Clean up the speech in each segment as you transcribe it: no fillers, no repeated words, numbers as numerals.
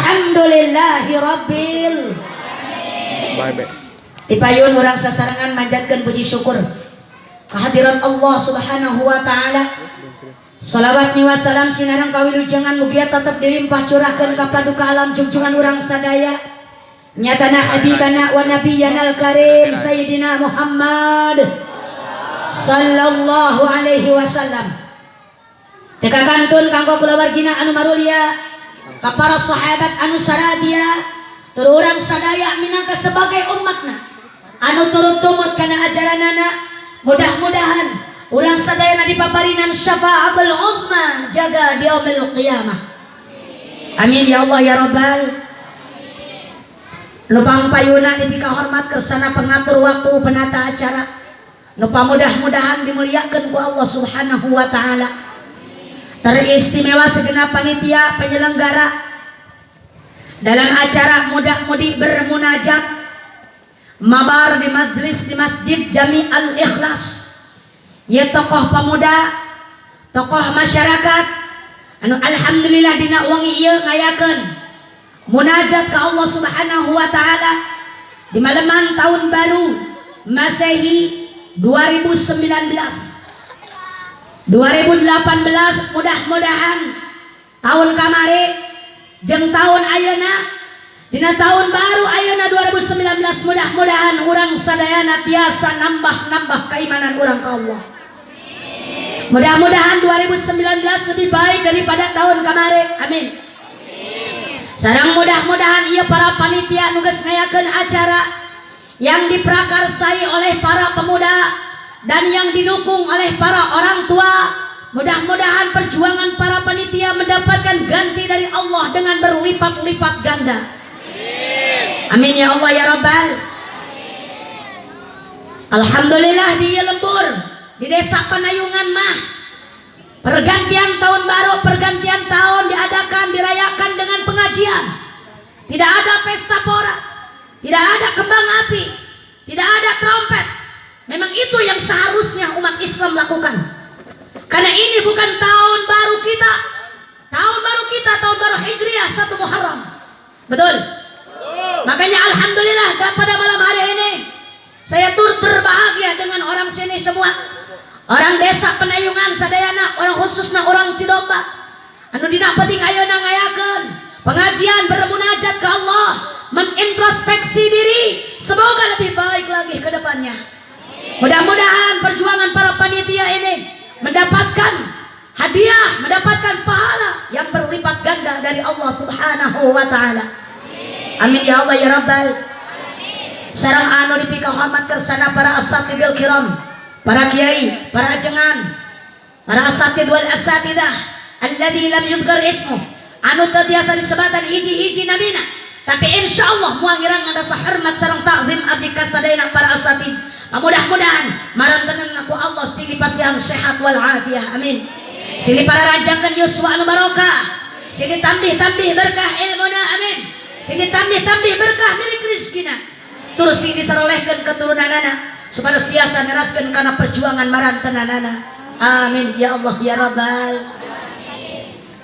Walhamdulillahi rabbil. Bye bye. Dipayun urang sasarengan manjatkeun puji syukur kehadirat Allah Subhanahu wa Taala. Salawat miwah salam sinareng kawilujengan mugia tetep dilimpah curahkeun ka paduka alam junjungan urang sadaya, nyatana habibana wa nabiyana al-karim Sayyidina Muhammad sallallahu alaihi wasallam. Teka kantun kanggo kulawargina anu marulia, ka para sahabat anu saradia, tur urang sadaya minangka sebagai umatna anu turut tumut kana ajaranana. Mudah-mudahan urang sadayana dipaparinan syafaatul uzma jaga di yaumil qiyamah. Amin ya Allah ya Rabbal. Nu pangpayuna dipika hormat kersana pengatur waktu, penata acara, nu mudah-mudahan dimuliakan ku Allah Subhanahu wa Taala, teristimewa segenap panitia penyelenggara dalam acara muda-mudi bermunajat mabar di majlis di Masjid Jami Al Ikhlas ya, tokoh pemuda, tokoh masyarakat anu alhamdulillah dina wengi ieu ngayakeun munajat ke Allah Subhanahu wa Taala di malaman tahun baru Masehi 2019 2018. Mudah-mudahan tahun kamari jeung tahun ayeuna, dina tahun baru ayeuna 2019, mudah-mudahan urang sadayana tiasa nambah-nambah keimanan urang ke Allah. Mudah-mudahan 2019 lebih baik daripada tahun kemarin. Amin. Sareng mudah-mudahan ieu para panitia nu geus ngayakeun acara yang diprakarsai oleh para pemuda dan yang didukung oleh para orang tua, mudah-mudahan perjuangan para panitia mendapatkan ganti dari Allah dengan berlipat-lipat ganda. Amin ya Allah ya Rabbal. Alhamdulillah, di lembur di Desa Penayungan mah pergantian tahun baru, pergantian tahun diadakan, dirayakan dengan pengajian. Tidak ada pesta pora, tidak ada kembang api, tidak ada trompet. Memang itu yang seharusnya umat Islam lakukan. Karena ini bukan tahun baru kita. Tahun baru kita tahun baru Hijriah 1 Muharram. Betul? Makanya alhamdulillah dan pada malam hari ini saya turut berbahagia dengan orang sini semua. Orang Desa Penayungan sadayana, orang khususnya orang Cidomba. Anu dina penting ayeuna ngayakeun pengajian, bermunajat ke Allah, mengintrospeksi diri, semoga lebih baik lagi ke depannya. Mudah-mudahan perjuangan para panitia ini mendapatkan hadiah, mendapatkan pahala yang berlipat ganda dari Allah Subhanahu wa Taala. Amin ya Allah ya Rabbal. Sareng anu dipika hormat kersana para asatidil kiram, para kiai, para ajengan, para asatid wal asatidah alladzi lam yudhkar ismu, anu teu biasa disebatan hiji-hiji namina, tapi insya Allah moal ngirangan rasa hormat sareng takzim abdi kasadayana para asatid. Mudah-mudahan marantenan ku Allah sing dipasihan sehat wal afiah. Amin. Sing dipararanjangkeun yuswa anu barokah, sing ditambih-tambih berkah ilmuna. Amin. Sing ditambih-tambih berkah milik rezekina, terus sing disarolehkeun keturunanana supaya tiasa neraskeun kana perjuangan marantenanana. Amin ya Allah ya Rabbal.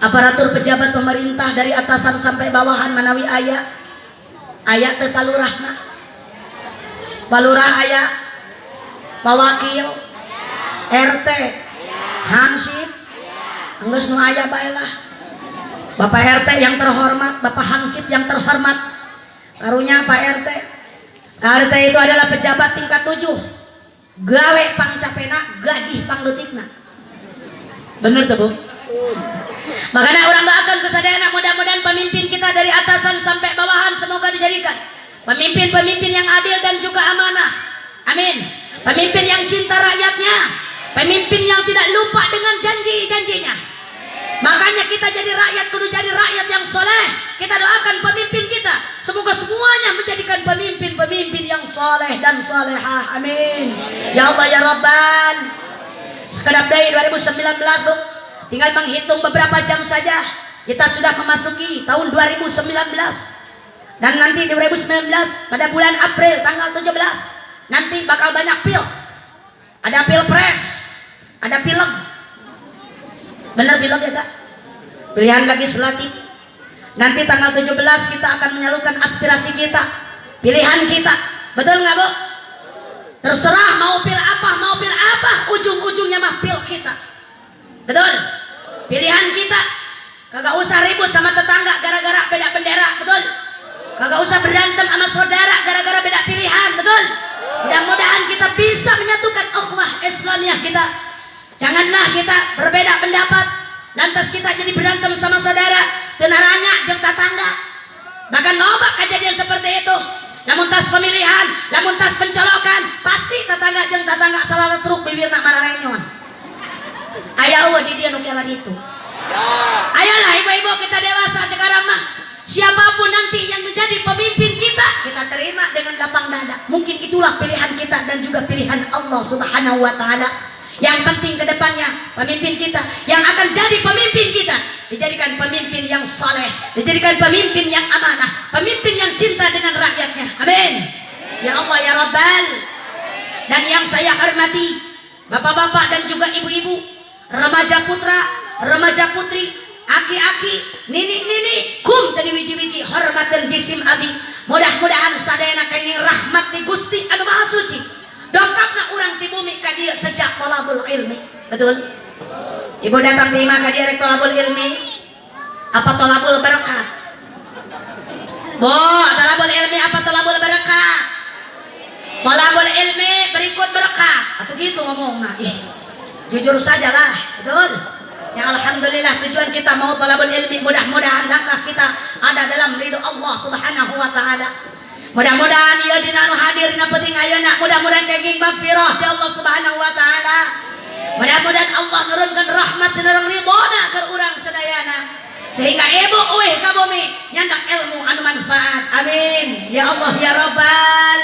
Aparatur pejabat pemerintah dari atasan sampai bawahan, manawi aya, aya teh palurahna? Palurah aya, pawakil, RT, hansip, geus nu aya bae lah. Bapak RT yang terhormat, Bapak Hansip yang terhormat, karunya Pak RT. RT itu adalah pejabat tingkat 7, gawe pang capena, gaji pang leutikna. Bener tuh, Bu? Makanya urang doakan kesadayana, mudah-mudahan pemimpin kita dari atasan sampai bawahan semoga dijadikan pemimpin-pemimpin yang adil dan juga amanah. Amin. Pemimpin yang cinta rakyatnya, pemimpin yang tidak lupa dengan janji-janjinya. Makanya kita jadi rakyat kudu jadi rakyat yang soleh. Kita doakan pemimpin kita semoga semuanya menjadikan pemimpin-pemimpin yang soleh dan solehah. Amin. Ya Allah ya Rabbal. Sekedap dari 2019, Bu. Tinggal menghitung beberapa jam saja kita sudah memasuki tahun 2019. Dan nanti di 2019 pada bulan April tanggal 17 nanti bakal banyak pil. Ada pilpres, ada pileg. Bener pileg ya, Kak? Pilihan legislatif. Nanti tanggal 17 kita akan menyalurkan aspirasi kita, pilihan kita. Betul nggak, Bu? Terserah mau pilih apa, mau pilih apa, ujung-ujungnya mah pil kita. Betul? Pilihan kita. Kagak usah ribut sama tetangga gara-gara beda bendera, betul? Kagak usah berantem sama saudara gara-gara beda pilihan, betul? Mudah-mudahan kita bisa menyatukan ukhuwah Islamiyah kita. Janganlah kita berbeda pendapat, lantas kita jadi berantem sama saudara, teu naranya jeung tetangga. Bahkan loba kejadian seperti itu. Lamun tas pemilihan, lamun tas pencolokan, pasti tetangga jeung tetangga selalu truk bibirna mararenyon. Aya euweuh di dieu nu kela ditu? Ayolah, ibu-ibu, kita dewasa sekarang mah. Siapapun nanti yang menjadi pemimpin kita, kita terima dengan lapang dada. Mungkin itulah pilihan kita dan juga pilihan Allah Subhanahu wa taala. Yang penting ke depannya pemimpin kita yang akan jadi pemimpin kita dijadikan pemimpin yang soleh, dijadikan pemimpin yang amanah, pemimpin yang cinta dengan rakyatnya. Amin. Ya Allah ya Rabbal. Dan yang saya hormati bapak-bapak dan juga ibu-ibu, remaja putra, remaja putri, aki-aki, nini-nini, kum tadi wiji-wiji, hormat dan jisim abi. Mudah-mudahan sadayana kenging rahmat ti Gusti anu Maha Suci. Dongkapna urang ti bumi ka dieu sejak tolabul ilmi. Betul? Ibu datang ti imah ka dieu rek tolabul ilmi? Apa tolabul berkah? Bo, tolabul ilmi apa tolabul berkah? Tolabul ilmi berikut berkah. Atau gitu ngomong. Ih, jujur saja lah, betul? Ya, alhamdulillah, tujuan kita mau tolabul ilmi, mudah-mudahan langkah kita ada dalam ridho Allah Subhanahu wa taala. Mudah-mudahan ieu dina anu hadir dina penting ayeuna, mudah-mudahan kenging magfirah di Allah Subhanahu wa taala. Mudah-mudahan Allah nurunkan rahmat sareng ridhona ke urang sadayana. Sehingga ibu uih ka bumi nyandak ilmu anu manfaat. Amin. Ya Allah ya Rabbal.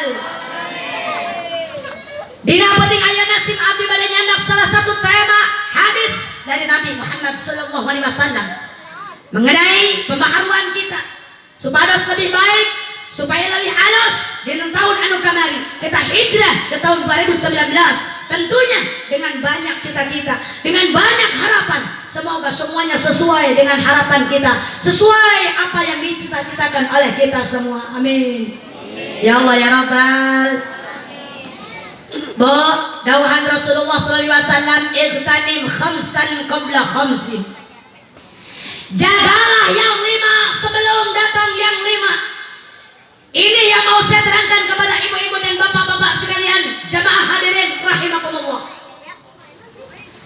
Dina penting ayeuna sim abdi bade nyandak salah satu tema hadis dari Nabi Muhammad sallallahu alaihi wasallam mengenai pembaharuan kita supados lebih baik, supaya lebih halus di tahun anu kamari kita hijrah ke tahun 2019, tentunya dengan banyak cita-cita, dengan banyak harapan. Semoga semuanya sesuai dengan harapan kita, sesuai apa yang dicita-citakan oleh kita semua. Amin ya Allah ya Rabbal. Bo, dawuhan Rasulullah SAW, "Igtanim khamsan qabla khamsin." Jagalah yang lima sebelum datang yang lima. Ini yang mau saya terangkan kepada ibu-ibu dan bapak-bapak sekalian, jamaah hadirin rahimakumullah.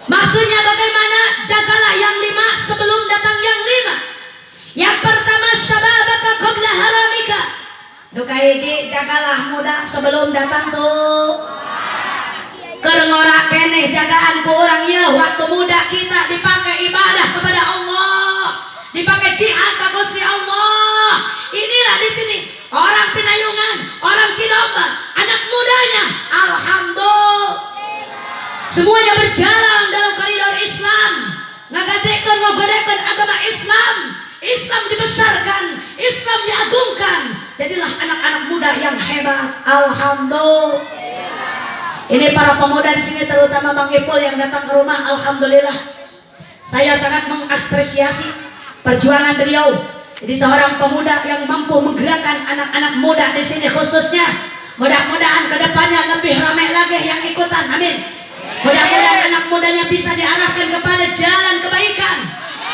Maksudnya bagaimana? Jagalah yang lima sebelum datang yang lima. Yang pertama, syababaka qabla haramika. Nu kahiji, jagalah muda sebelum datang tuh. Keur ngora keneh jagaan ku urang ya waktu muda kita dipakai ibadah kepada Allah, dipakai jihad ka Gusti Allah. Inilah di sini orang Pinayungan, orang Cidomba, anak mudanya alhamdulillah semuanya berjalan dalam koridor Islam, ngagadekeun ngogodekeun agama Islam. Islam dibesarkan, Islam diagungkan. Jadilah anak-anak muda yang hebat. Alhamdulillah. Ini para pemuda di sini, terutama Bang Ipul yang datang ke rumah, alhamdulillah. Saya sangat mengapresiasi perjuangan beliau. Jadi seorang pemuda yang mampu menggerakkan anak-anak muda di sini khususnya. Mudah-mudahan kedepannya lebih ramai lagi yang ikutan. Amin. Mudah-mudahan anak mudanya bisa diarahkan kepada jalan kebaikan,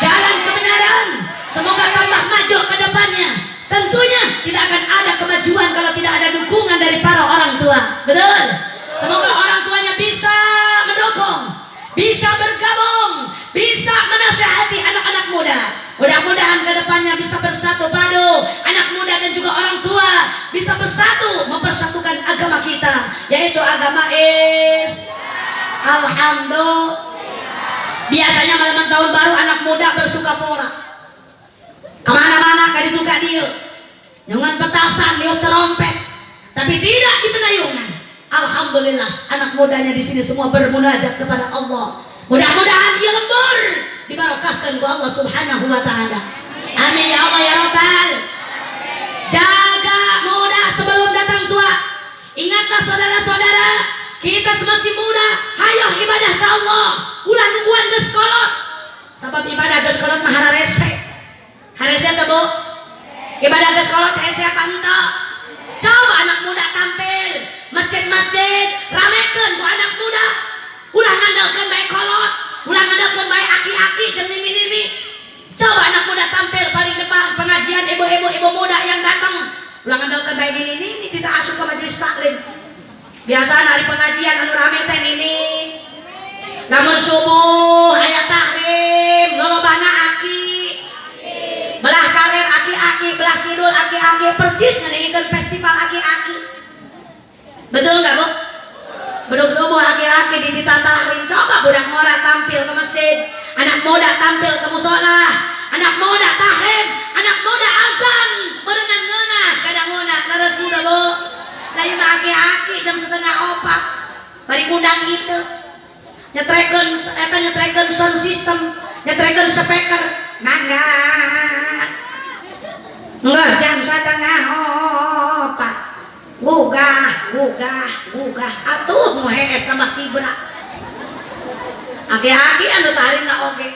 jalan kebenaran. Semoga tambah maju ke depannya. Tentunya tidak akan ada kemajuan kalau tidak ada dukungan dari para orang tua. Betul? Semoga orang tuanya bisa mendukung, bisa bergabung, bisa menasihati anak-anak muda. Mudah-mudahan ke depannya bisa bersatu padu, anak muda dan juga orang tua bisa bersatu mempersatukan agama kita, yaitu agama is. Alhamdulillah. Biasanya malam tahun baru anak muda bersuka pora. Kemana-mana kaditu kadieu. Dengan petasan, niup terompet. Tapi tidak di Penayungan. Alhamdulillah, anak mudanya di sini semua bermunajat kepada Allah. Mudah-mudahan ia lembur dibarokahkan ku Allah Subhanahu wa taala. Amin ya Allah ya Rabbal. Jaga muda sebelum datang tua. Ingatlah saudara-saudara, kita masih muda, hayo ibadah ke Allah. Ulah nungguan geus kolot. Sabab ibadah geus kolot mah hararese. Harese teh, Bu? Ibadah geus kolot hese apa henteu? Coba anak muda tampil, masjid-masjid ramekeun ku anak muda. Ulah ngandalkeun bae kolot, ulah ngandalkeun bae aki-aki jeung nini-nini. Coba anak muda tampil paling depan pengajian, ibu-ibu, ibu muda yang datang. Ulah ngandalkeun bae nini-nini tidak asup ke majelis taklim. Biasa hari pengajian anu rame teh nini. Namun subuh aya tahrim, lolobana aki. Belah kaler aki-aki, belah kidul aki-aki, percis ngadengikeun festival aki-aki. Betul nggak, Bu? Beduk subuh aki-aki di tita tahrim, coba budak ngora tampil ke masjid, anak muda tampil ke musola, anak muda tahrim, anak muda azan, berenang ngeunah, kadang ngeunah, leres teu, Bu? Lah ieu mah aki-aki jam 3.30 bari ngundang itu. Nyetrekeun eta, nyetrekeun sound system, nyetrekeun speaker, mangga. Enggak jam 3.30. Gugah, gugah, gugah. Atuh nu hees tambah kibra. Aki-aki anu tahrimna oge.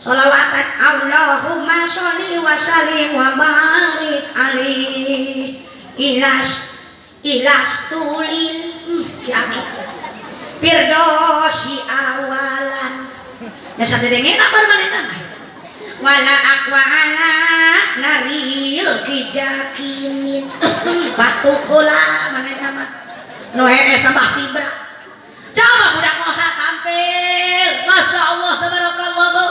Solawatan Allahumma sholli wa sallim wa barik alaihi. Ilas ilas tulil ki-aki. Firdosi awalan. Ya sadedengena bar manehna. Wala aqwa ala naril kijakinin. Batuk heula manehna mah. Nu hees tambah kibra. Coba budak ngora tampil. Masya Allah, tabarakallah, Bu.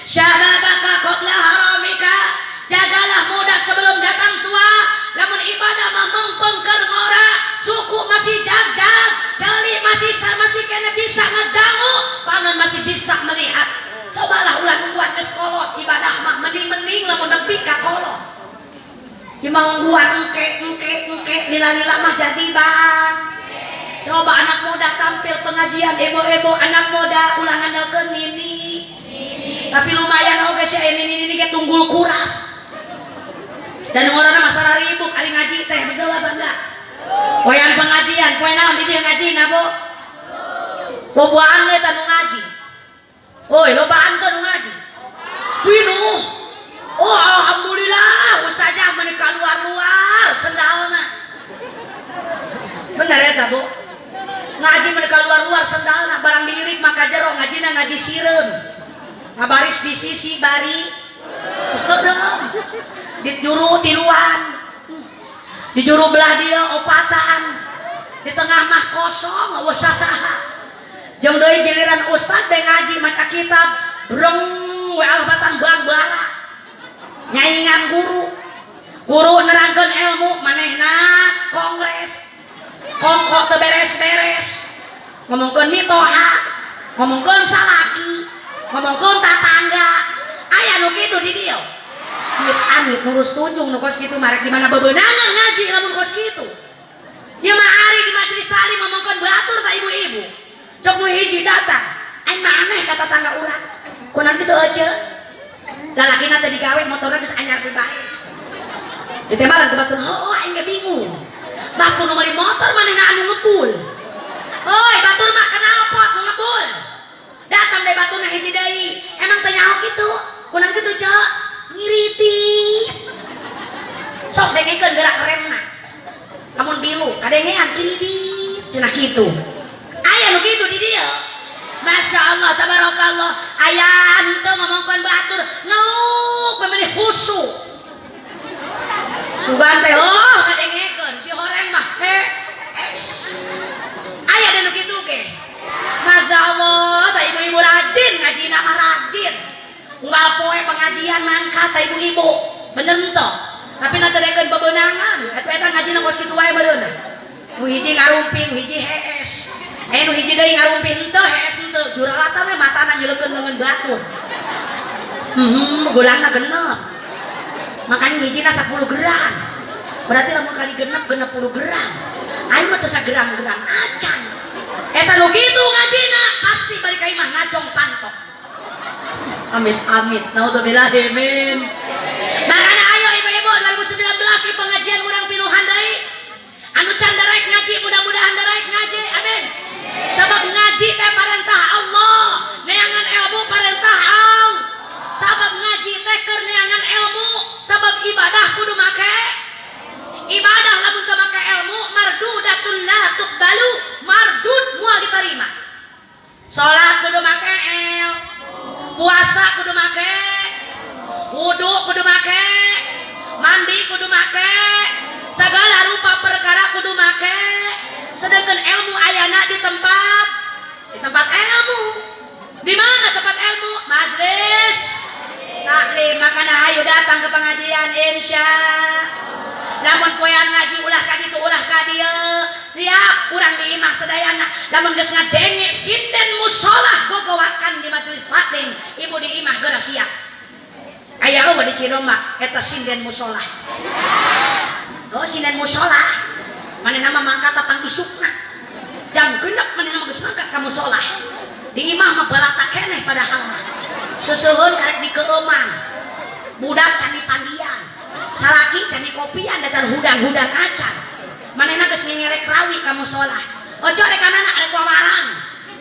Syababaka qabla haramika. Jagalah muda sebelum datang tua. Lamun ibadah mah mengpeng keur ngora, suku masih jag-jag, jeli masih masih kena bisa ngedangu, panon masih bisa melihat. Cobalah ulah nungguan geus kolot ibadah mah mending-mending lamun nepi ka kolot. Di mau nungguan engke engke engke lila-lila mah jadi bang. Coba anak muda tampil pengajian, ibu-ibu anak muda ulah ngandalkeun nini. Tapi lumayan oge sia ini ini ge tunggul kuras. Dan orangnya masalah ribuk ari ngaji teh, betul apa enggak? Poean pengajian, poe naon di dieu ngaji na, Bu? Lobaan we nu ngaji. Oi, lobaan teh nu ngaji. Pinuh. Oh, alhamdulillah, ustazah meuni luar-luar sendalna. Bener ya, Bu? Ngaji meuni luar-luar sendalna, barang dilirik maka jero ngajina ngaji sireum. Ngabaris di sisi bari. Di juru tiluan, di juru belah dia opatan, di tengah mah kosong, eueuh sasaha. Jeung deui giliran ustad teh ngaji maca kitab, breng we alabatan bang bara. Nyaingan guru. Guru nerangkeun ilmu, manehna kongres. Kongko teu beres-beres. Ngomongkeun mitoha, ngomongkeun salaki, ngomongkeun tatangga. Aya nu kitu di dieu. Amit amit nurus tunjung nu kos kitu marek di mana bebeunangan ngaji lamun kos kitu. Ieu mah ari di majelis taklim ngomongkeun batur ta ibu-ibu. Cok nu hiji datang, aing mah aneh ka tatangga urang. Kunaon kitu ece? Lalakina teh digawe motorna geus anyar di bae. Ditembalan ku batur, "Oh, aing ge bingung. Batur nu meuli motor manehna anu ngebul." Oi, batur mah knalpot nu ngebul. Datang deui baturna hiji deui. Emang teu nyaho kitu? Kunaon kitu, Cok? Ngiriti. Sok dengekeun gerak remna. Lamun bilu, kadengean kiridit cenah kitu. Aya nu kitu di dieu. Masya Allah, tabarakallah. Aya henteu ngomongkeun batur, ngeluk we meni khusyuk. Sugan teh oh ngadengekeun si horeng mah he. Aya nu kitu ge. Masya Allah, tah ibu-ibu rajin ngajina mah rajin. Unggal poe pengajian mangkat tah ibu-ibu. Bener henteu? Tapi na teu bebenangan. Eta eta ngajina kos kitu wae meureun. Nu hiji ngarumpi, nu hiji hees. Eh, nu hiji deui ngarumpi henteu, hees henteu. Juralatan we matana nyeleukeun leungeun batur. Gulana genep. Makanya hijina 10 gram. Berarti lamun kali genep 60 gram. Aing mah teu sagram-gram acan. Eta nu kitu ngajina pasti balik ka imah ngacong pantok. Amit amit. Naudzubillah min. Makanya ayo ibu-ibu 2019 di pengajian urang pinuhan deui. Anu can darek ngaji mudah-mudahan darek ngaji. Amin. Sabab ngaji teh parentah Allah, neangan ilmu parentah Allah. Sabab ngaji teh keur neangan ilmu, sabab ibadah kudu Puasa kudu make, wudu kudu make, mandi kudu make, segala rupa perkara kudu make. Sedangkan ilmu ayana di tempat ilmu. Di mana tempat ilmu? Majelis taklim. Makana hayu datang ke pengajian insya. Lamun poean ngaji ulah ka ditu ulah ka dieu. Siap urang di imah sadayana. Lamun geus ngadenge sinden musolah gogowakan di majelis taklim, ibu di imah geura siap. Aya eueuh di Cidomba eta sinden musolah. Oh, sinden musolah. Manehna mah mangkat tapang isukna. Jam 6 manehna mah geus mangkat ka musolah. Di imah mah balata keneh padahal mah. Susuhun karek dikeueuman. Budak can dipandian. Salaki can dikopian datar hudang-hudang acan. Manehna geus ngengerek rawi ka musolah. Ojo rek ka mana rek wawaran.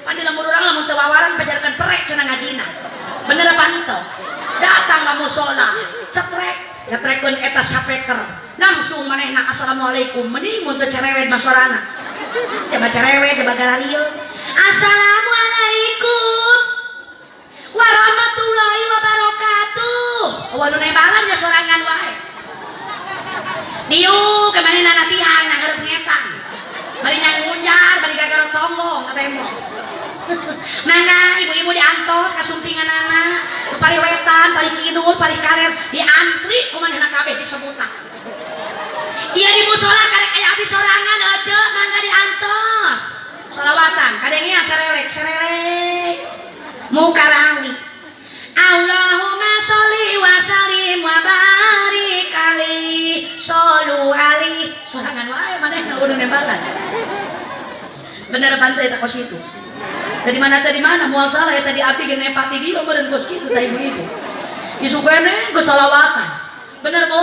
Pan di lembur urang lamun teu wawaran pajarkeun perek cenah ngajina. Bener apa henteu? Datang ka musola, cetrek, ngetrekeun eta sapeker. Langsung manehna assalamualaikum, mending mun teu cerewet mah sorana. Dia baca cerewet, dia bagararieun. Assalamualaikum warahmatullahi wabarakatuh. Eueuh nu nembalan ya sorangan wae. Diuk ke manehna latihan nang hareup ngetang. Bari ngunjar, bari gagaro tonggong ka tembok. Mangga ibu-ibu diantos kasumpinganana, nu palih wetan, palih kidul, palih kaler diantri ku manehna kabeh disebutan. Ieu di musola karek aya abdi sorangan ece mangga diantos. Solawatan kadenge serelek serelek. Muka rawi. Allahumma sholli wa sallim wa barik alaihi shollu alaihi. Sorangan wae manehna udah nembalan. Bener bantu eta kos itu. Dari mana tadi mana moal salah ya tadi abdi ge nepati dieu meureun kos kitu tah ibu-ibu. Isuk keneh geus solawatan. Bener Bu?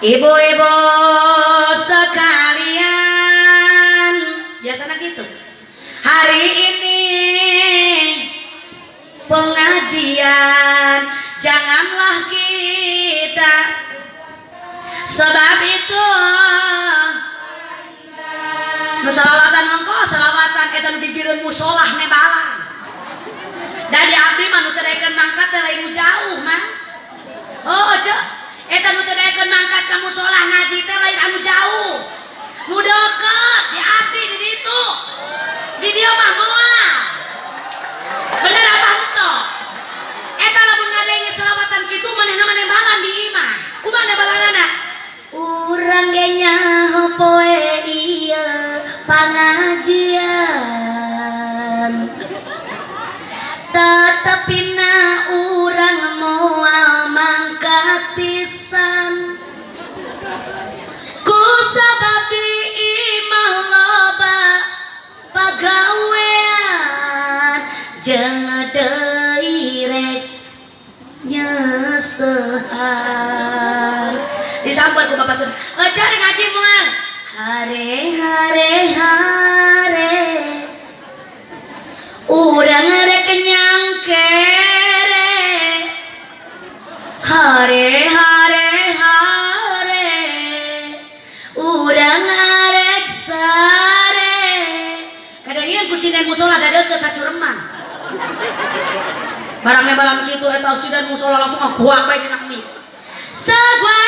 Ibu-ibu sekalian, biasanya gitu. Hari ini pengajian janganlah kita sebab itu nu salawatan ongko salawatan eta nu gigireun musolah nebalan. Da di abdi mah nu teu daekeun mangkat teh lain nu jauh mah. Oh, cek eta nu teu daekeun mangkat ka musolah ngaji teh lain anu jauh. Nu deukeut di abdi di ditu. Di dieu mah moal. Bener apa henteu? Eta lamun ngadenge selawatan kitu manehna mah nembalan di imah. Kumaha nembalanana? Urang ge nyaho poe ieu pangajian. Tetepina urang moal mangkat pisan. Ku sabab di imah loba pagawean jeung deui rek nyesehan. Disampeun ku bapak tuh. Ece rek ngaji moal. Hare hare hare. Urang rek nyangkere. Hare hare hare. Urang arek sare. Kadang ku sinden musola da deukeut sacureman. Barang nembalan kitu eta sinden musola langsung ngaguak bae dina mie. Sague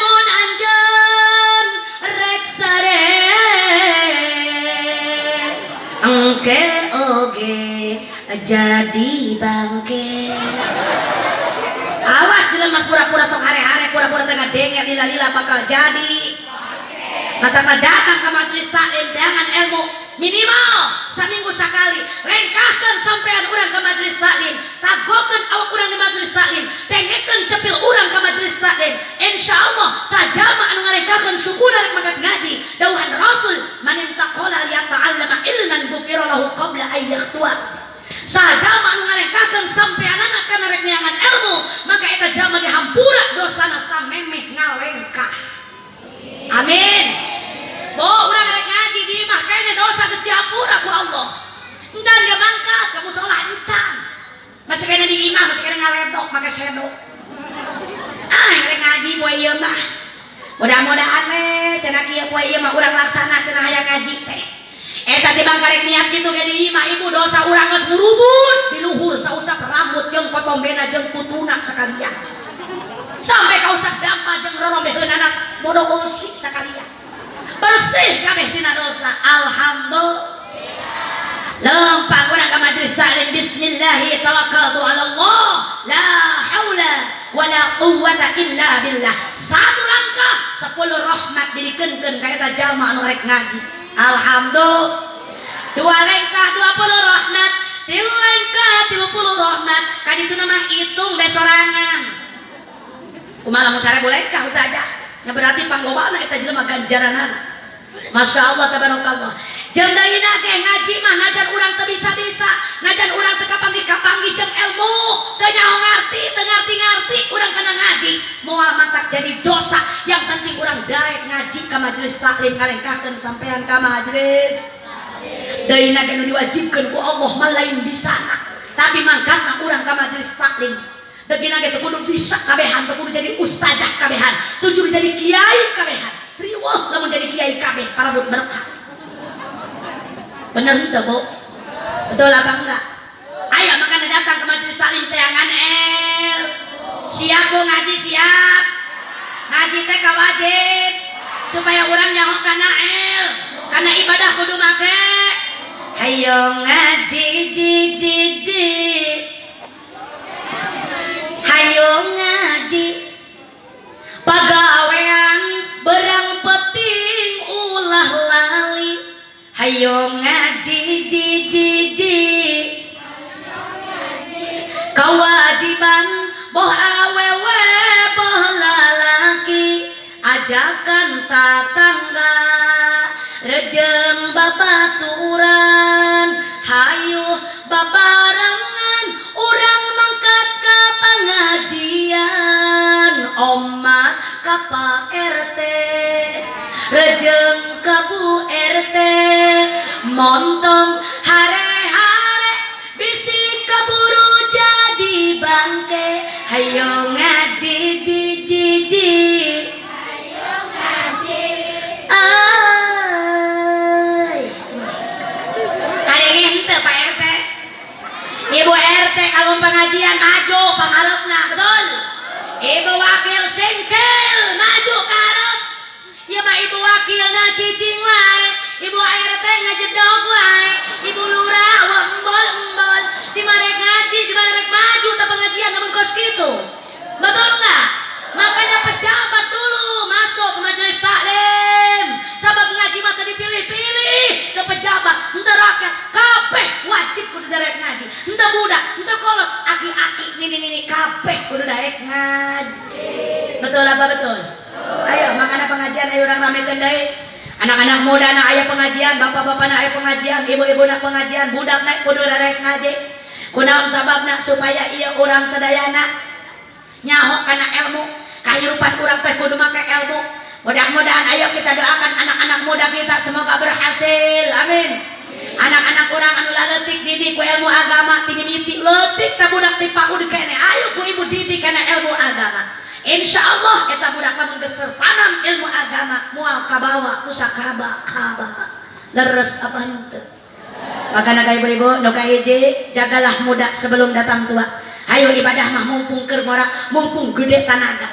mun anjeun rek sare. Engke oge jadi bangke. Awas jelema mas pura-pura sok hare-hare, pura-pura tengah denge lila-lila bakal jadi. Mata datang ke majelis taklim dengan ilmu minimal seminggu sekali. Lengkahkan sampean urang ke majelis taklim, tagokeun awak urang di majelis taklim, dengekeun cepil urang ke majelis taklim. Insyaallah sajama anu ngalengkahkeun sukuna rek mangkat ngaji. Dawuhan Rasul, man intaqala liyata'allama ilman ghufira lahu qabla ay yakhtua. Sajama anu ngalengkahkeun sampeanana kana rek neangan ilmu, maka eta jalma dihampura dosana samemeh ngalengkah. Amin. Bo urang rek ngaji di imah kene dosa geus dihampura ku Allah. Encan ge mangkat ka musola encan. Masih kene di imah masih kene ngaledok make sendok. Ah rek ngaji poe ieu mah. Mudah-mudahan we cenah kieu poe ieu mah urang laksana cenah hayang ngaji teh. Eta tibang karek niat kitu ge di imah ibu, dosa urang geus murubut di luhur sausap rambut jeung kotombena jeung kutuna sakalian, sampai ka usap dampal jeung rorombeheunana bodoh eusi sakalian, bersih kabeh tina dosa. Alhamdulillah. Lempang urang ka majelis taklim, bismillahi tawakkaltu ala Allah, la haula wala quwwata illa billah. Satu langkah 10 rahmat dibikeunkeun ka eta jalma anu rek ngaji. Alhamdulillah. Dua lengkah 20 rahmat, tilu lengkah 30 rahmat. Kaditu mah hitung besorangan. Kumaha lamun 1000 lengkah, ustazah? Ya berarti panglobana eta jelema ganjaranana. Masya Allah, tabarakallah. Jeung deuna ge ngaji mah najan urang teu bisa-bisa, najan urang teu kapanggih-kapanggih jeung ilmu, teu nyaho ngarti, teu ngarti-ngarti, urang kana ngaji moal mantak jadi dosa. Yang penting urang daek ngaji ka majelis taklim, ngalengkahkeun sampean ka majelis. Deuna ge nu diwajibkeun ku Allah mah lain bisana, tapi mangkatna urang ka majelis taklim. Degina ge teu kudu bisa kabehan, teu kudu jadi ustazah kabehan, teu kudu jadi kiai kabehan. Riweuh lamun jadi kiai kabeh, parabut berkah. Bener henteu, Bu? Betul apa enggak? Ayo, makanya datang ke majelis taklim teangan el. Siap, Bu, ngaji siap. Ngaji teh wajib supaya urang nyaho kana el. Karena ibadah kudu make. Hayo ngaji ji ji ji. Hayo ngaji. Pagawean berang peting ulah lali. Hayo ngaji ji ji ji. Kewajiban boh awewe boh lalaki, ajakan tatangga rejeng babaturan, hayu babarengan urang mangkat ka pengajian, oma ka Pak RT rejeng ka Bu RT, montong hare-hare bisi kaburu jadi bangke. Hayo ngaji ji ji ji. Ay. Kadenge henteu Pak RT? Ibu RT kalau pengajian maju pangharepna, betul? Ibu wakil singkil maju ka hareup. Ieu mah ibu wakilna cicing wae, ibu RT ngajedog wae, ibu lurah wah embol-embol. Di mana rek ngaji, di mana rek maju tah pengajian namun kos kitu. Betul enggak? Makanya pejabat dulu masuk ke majelis taklim. Sabab ngaji mah teu dipilih-pilih ke pejabat, henteu rakyat, kabeh wajib kudu daek ngaji. Henteu budak, henteu kolot, aki-aki, nini-nini kabeh kudu daek ngaji. Betul apa betul? Ayo, makanya pengajian ayo urang ramekeun deui. Anak-anak muda nak aya pengajian, bapak-bapak nak aya pengajian, ibu-ibu nak pengajian, budak nak kudu daek ngaji. Kunaon sababna? Supaya ieu urang sadayana nyaho kana ilmu. Kehidupan urang teh kudu make ilmu. Mudah-mudahan ayo kita doakan anak-anak muda kita semoga berhasil. Amin. Anak-anak urang anu laletik didik ku ilmu agama ti mimiti leutik teh, budak ti PAUD kene ayo ku ibu didik kana ilmu agama. Insya Allah eta budak lamun geus tertanam ilmu agama moal kabawa ku sakaba-kaba. Leres apa henteu? Makana ka ibu-ibu nu kahiji, jagalah muda sebelum datang tua. Ayo ibadah mah mumpung keur ngora, mumpung gede tanaga.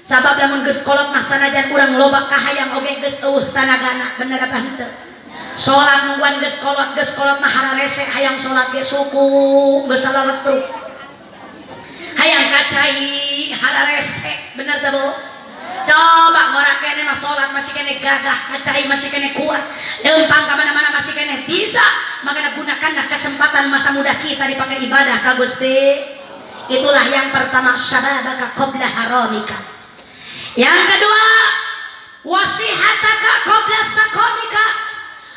Sabab lamun geus kolot mah sanajan urang loba kahayang oge geus eueuh tanagana, bener apa henteu? Salat nungguan geus kolot mah hararese hayang salat ge suku geus salaletruk. Hayang kacai hararese, bener teu, Bu? Coba ngora kene mah salat masih kene gagah, kacai masih kene kuat, lempang ka mana-mana masih kene bisa. Makanya gunakanlah kesempatan masa muda kita dipakai ibadah ka Gusti. Itulah yang pertama, syababaka qabla haramika. Yang kedua, wasihataka qabla sakomika.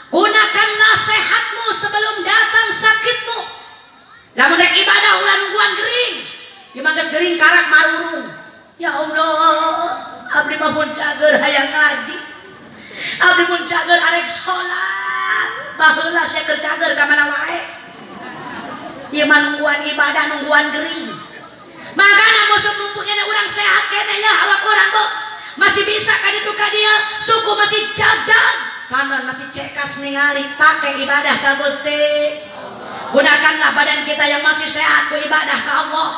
Gunakanlah sehatmu sebelum datang sakitmu. Lamun rek ibadah ulah nungguan gering. Ieu mah geus gering karak marurung. Ya Allah, abdi mah mun cager hayang ngaji. Abdi mun cager arek salat. Baheula sia keur cager ka mana wae. Ieu mah nungguan ibadah nungguan gering. Makanya musuh mumpungnya urang sehat kene ya, awak urang, Bu. Masih bisa ka ditu ka dieu, suku masih jagjag. Panon masih cekas ningali, pakai ibadah ka Gusti. Gunakanlah badan kita yang masih sehat ku ibadah ka Allah.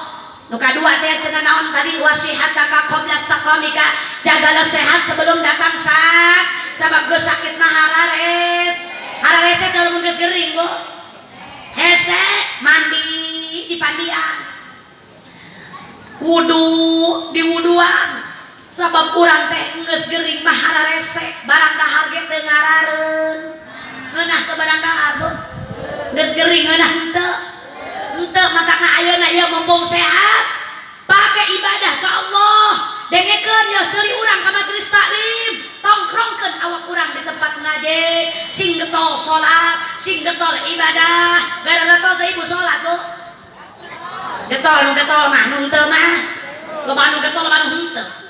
Nu kadua teh cenah naon tadi? Wasihataka qabla saqamika, jagalah sehat sebelum datang sak. Sabab geus sakit mah harares. Hararese teh lamun geus gering, Bu. Hese mandi di pandian. Wudu di wuduan. Sabab urang teh geus gering mah hararese, barang dahar ge teu ngarareun. Ngeunah teu barang dahar, Bu? Geus gering ngeunah henteu? Henteu, matakna ayeuna ieu mumpung sehat, pakai ibadah ka Allah. Dengekeun yeuh ceuli urang ka majelis taklim, tongkrongkeun awak urang di tempat ngaji, sing getol salat, sing getol ibadah. Gara getol teh ibu salat, Bu? Getol nu getol mah, nu henteu mah. Loba nu getol, loba nu henteu.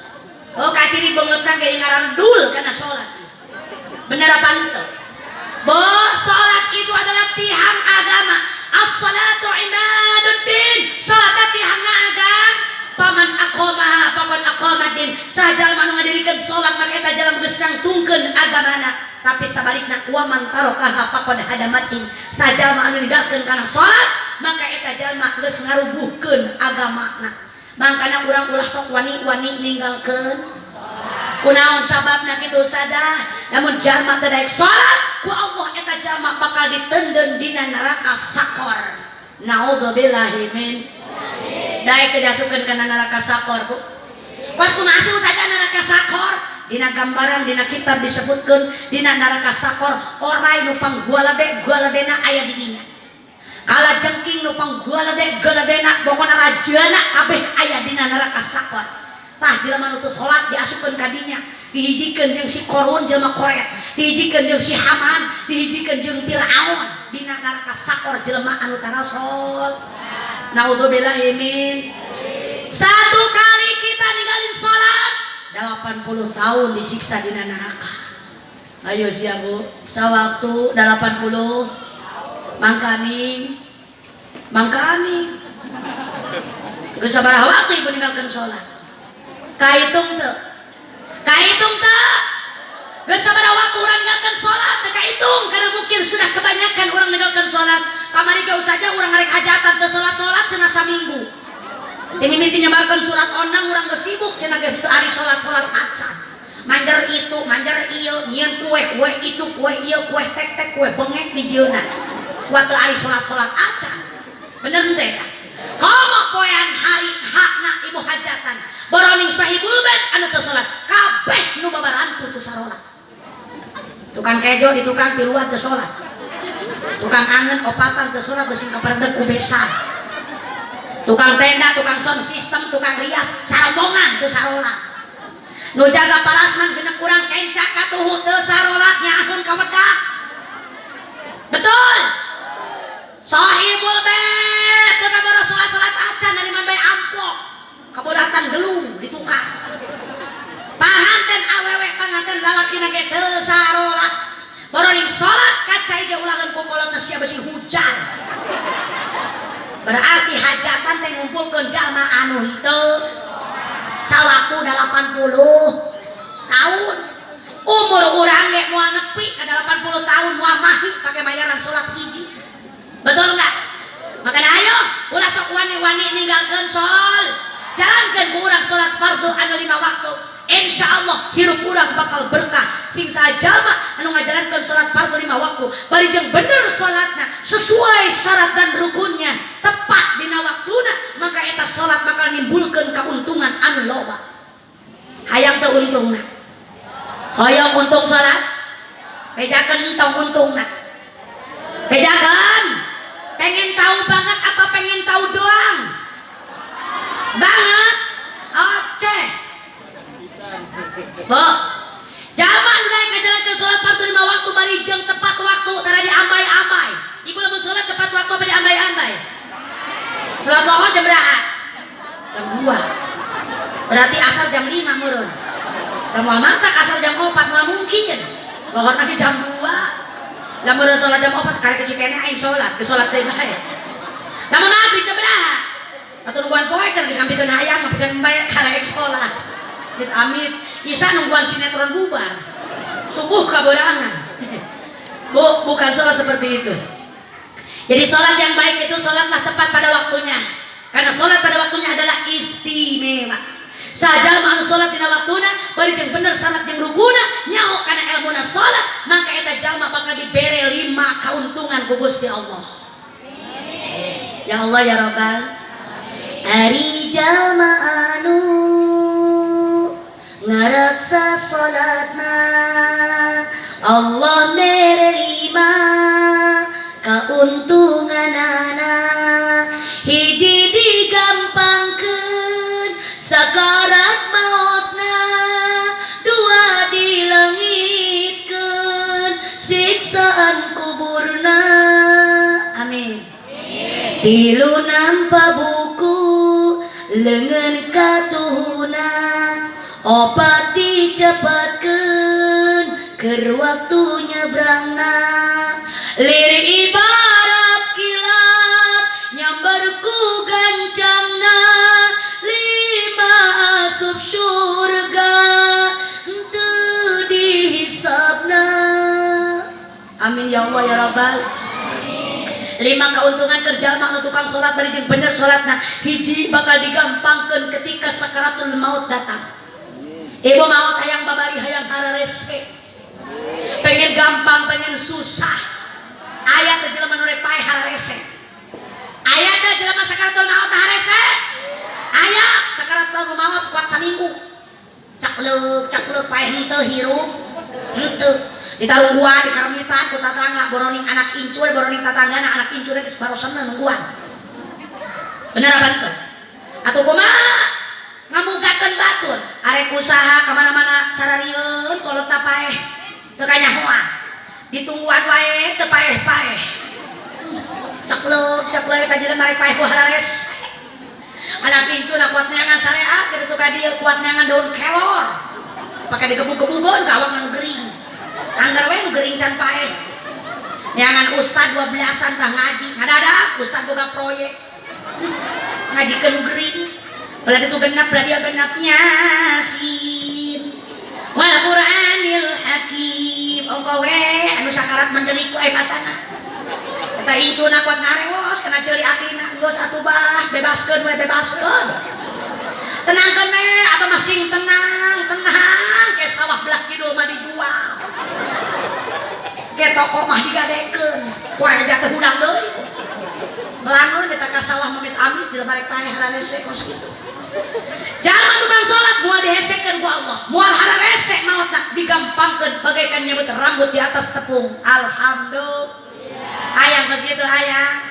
Oh, kaciri beungeutna ge ngaran dul kana salat. Bener apa henteu? Bo, salat itu adalah tiang agama. As-salatu imaduddin. Salat tiang agama. Paman aqamaha faqad aqamaddin. Sajalma nu ngadirikeun salat maka eta jalma geus nangtungkeun agamana. Tapi sabalikna wa man tarakaha faqad hadamaddin. Sajalma anu ninggalkeun kana salat maka eta jalma geus ngarubuhkeun agamana. Mangkana urang ulah sok wani-wani ninggalkeun. Kunaon sababna kitu ustazah? Lamun jalma teu daek salat, ku Allah eta jalma bakal diteundeun dina neraka sakor. Naudzubillahi min. Daek teu diasupkeun kana neraka sakor, Bu. Pas kumaha sih ustazah neraka sakor? Dina gambaran dina kitab disebutkeun dina neraka sakor orai nu panggualade gualadena aya di dinya. Kala jengking nu panggualade galadena, pokona rajana kabeh aya dina neraka sakor. Tah, jelema nu teu salat diasupkeun ka dinya, dihijikeun jeung si Korun jelema koret, dihijikeun jeung si Haman, dihijikeun jeung Firaun dina neraka sakor jelema anu tara salat. Naudzubillahi min. Satu kali kita ninggalin salat, 80 tahun disiksa dina neraka. Ayo siap, Bu, sawaktu 80 mangkaning mangkaning geus sabaraha waktu ibu ninggalkeun salat? Kahitung teu? Kahitung teu? Geus sabaraha waktu urang ninggalkeun salat? Teu kahitung karena mungkin sudah kebanyakan orang ninggalkeun salat. Kamari ge saja urang ngarek hajatan teu salat-salat cenah saminggu. Ti mimiti nyebarkeun surat onang urang geus sibuk cenah ge teu ari salat-salat acan. Manjer itu, manjer ieu, nyieun kue, kue itu, kue ieu, kue tek-tek, kue bengek dijieunna. Waktu ari salat-salat acan. Bener henteu eta? Komo poean hari hakna ibu hajatan. Boroning sahibul bait anu teu salat, kabeh nu babarantu teu sarolat. Tukang kejo di tukang tiluan teu salat. Tukang angen opatan teu salat, geus kaperedeg ku besan. Tukang tenda, tukang sound system, tukang rias, sarombongan teu sarolat. Nu jaga parasman genep urang kenca katuhu teu sarolat, nyaaheun ka wedak. Betul. Sahibul bait teu kaboro salat-salat acan dari man bae amplop. Kabodatan gelung di tukang. Panganten awewe, panganten lalaki ge teu sarolat. Boroning salat kacai ge ulangan ku kolotna sia besi hujan. Berarti hajatan teh ngumpulkeun jalma anu henteu sawaktu 80 tahun. Umur urang ge moal nepi ka 80 tahun, moal mahi pake bayaran salat hiji. Betul enggak? Makanya ayo ulah sok wani-wani ninggalkeun sol. Jalankeun ku urang salat fardu anu 5 waktu. Insya Allah hirup urang bakal berkah. Sing sajalma anu ngajalankeun salat fardu 5 waktu, bari jeung bener salatna sesuai syarat dan rukunnya, tepat dina waktuna, maka eta salat bakal nimbulkeun keuntungan anu loba. Hayang teu untungna? Hoyong untung salat? Bejakeun entong untungna. Bejakeun. Pengen tahu banget apa pengen tahu doang? Banget. Oce. Bu, zaman udah ngajalankeun sholat fardu 5 waktu bari jeung tepat waktu, tara diambay-ambay. Ibu lamun sholat tepat waktu apa diambay-ambay? Sholat lohor jam berapa? Jam 2. Berarti asal jam 5 meureun. Da moal mantak asal jam 4, moal mungkin. Lohor nanti jam 2. Lamun sholat jam 4 karek kecil keneh aing sholat, ke sholat deui bae. Lamun maghrib jam berapa? Atau nungguan poe cer geus ngampikeun hayam, ngampikeun embe karek sholat. Amit amit, isa nungguan sinetron bubar. Subuh kaberangan. Bu, bukan sholat seperti itu. Jadi sholat yang baik itu sholatlah tepat pada waktunya. Karena sholat pada waktunya adalah istimewa. Sajalma anu sholat dina waktuna, bari jeung bener syarat jeung rukuna, nyaho kana ilmuna sholat, maka eta jalma bakal dibere lima keuntungan ku Gusti Allah. Ya Allah ya Rabbal. Ari jalma anu ngaraksa salatna, Allah mere lima kauntunganana. Hiji, digampangkeun sakarat mautna. Dua, dileungitkeun siksaan kuburna. Amin. Tilu, nampa buku leungeun katuhuna. Opat, dicepatkeun keur waktu nyebrangna. Lir ibarat kilat nyamber ku gancangna. Lima, asup surga henteu dihisabna. Amin ya Allah ya Rabbal. Lima keuntungan keur jalma nu tukang sholat bari jeung bener sholatna. Hiji, bakal digampangkeun ketika sakaratul maut datang. Ibu maut hayang babari, hayang hararese, pengen gampang, pengen susah? Aya teh jelema nu rek paeh hararese? Aya teh jelema sakaratul maut hararese? Aya. Sakaratul maut kuat saminggu, cakleuk cakleuk, paeh henteu, hirup henteu, ditarungguan, dikaramitan ku tatangga, boroning anak incu, boroning tatanggana, anak incu geus barosenna nungguan. Bener apa tuh? Atau kumaha ngamugakeun batur arek usaha kemana-mana, sararieun kolot paeh teu kanyahoan, ditungguan wae teu paeh-paeh, cekleuk cekleuk, eta jelema rek paeh ku harares. Anak incu na kuat neangan syariat kitu ka dieu, kuat neangan daun kelor pake digebug-gebugeun ka awak nu gering. Anggar we nu gering can paeh. Neangan ustad 12-an tah ngaji, ngadadak ustad boga proyek ngajikeun nu gering. Belah itu genap, belah dia genap. Yasin wal Qur'anil Hakim. Ongko we anu sakarat mendelik ku air matana. Eta incuna kuat ngarewos kana ceuli akina, "Geus atuh bah, bebaskeun we, bebaskeun, tenangkeun we, abah masing tenang, tenang ke sawah belah kidul mah dijual, ke toko mah digadekeun." Ku aja teh hudang deui melangeun eta ka sawah mamit amis di barek paeh hararese kos kitu. Jalma tukang salat moal dihesekeun ku Allah, moal hararese maotna, digampangkeun bagaikan nyabut rambut di atas tepung. Alhamdulillah. Hayang kos kitu? Hayang.